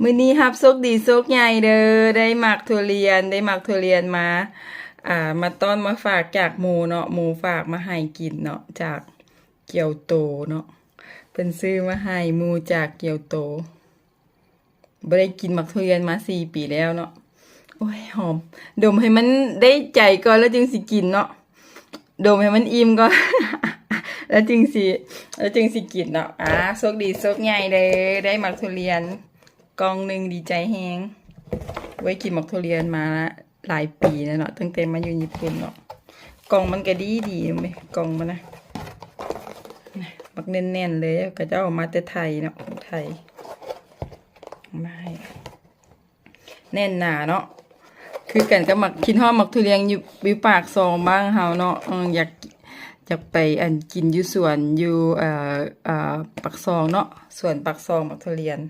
ມື້ນີ້ຮັບໂຊກດີໂຊກໃຫຍ່ເດີ ໄດ້ໝາກທຸລຽນ ໄດ້ໝາກທຸລຽນມາ ອ່າ ມາຕ້ອນມາຝາກຈາກໝູ່ເນາະ ໝູ່ຝາກມາໃຫ້ກິນເນາະ ຈາກກຽວໂຕເນາະ ເພິ່ນຊື້ມາໃຫ້ໝູ່ຈາກກຽວໂຕ. ບໍ່ໄດ້ກິນໝາກທຸລຽນມາສີ່ປີແລ້ວເນາະ. ໂອ້ຍ ຫອມ ດົມໃຫ້ມັນໄດ້ໃຈກ່ອນ ແລ້ວຈຶ່ງຊິກິນເນາະ ດົມໃຫ້ມັນອີ່ມກ່ອນ ແລ້ວຈຶ່ງຊິ ແລ້ວຈຶ່ງຊິກິນເນາະ. ອ່າ ໂຊກດີໂຊກໃຫຍ່ເດີ ໄດ້ໝາກທຸລຽນກ່ອງໜຶ່ງ ດີໃຈແຮງ. ບໍ່ໄດ້ກິນໝາກທຸລຽນມາຫຼາຍປີແລ້ວເນາະ ຕັ້ງແຕ່ມາຢູ່ຍີ່ປຸ່ນເນາະ. ກ່ອງມັນກະດີດີເດ້ ກ່ອງມັນນະ ບັກແໜ້ນໆເລີຍ ເຂົາເຈົ້າເອົາມາແຕ່ໄທເນາະ ໄທ ມາໃຫ້ ແໜ້ນໜາເນາະ ຄືກັນກັບໝາກ ຄິດຮອດໝາກທຸລຽນຢູ່ ຢູ່ປາກຊ່ອງບ້ານເຮົາເນາະ. ເອີ ຢາກ ຢາກໄປ ອັນ ກິນຢູ່ສວນ ຢູ່ ເອີ ເອີ ປາກຊ່ອງເນາະ ສວນປາກຊ່ອງໝາກທຸລຽນ.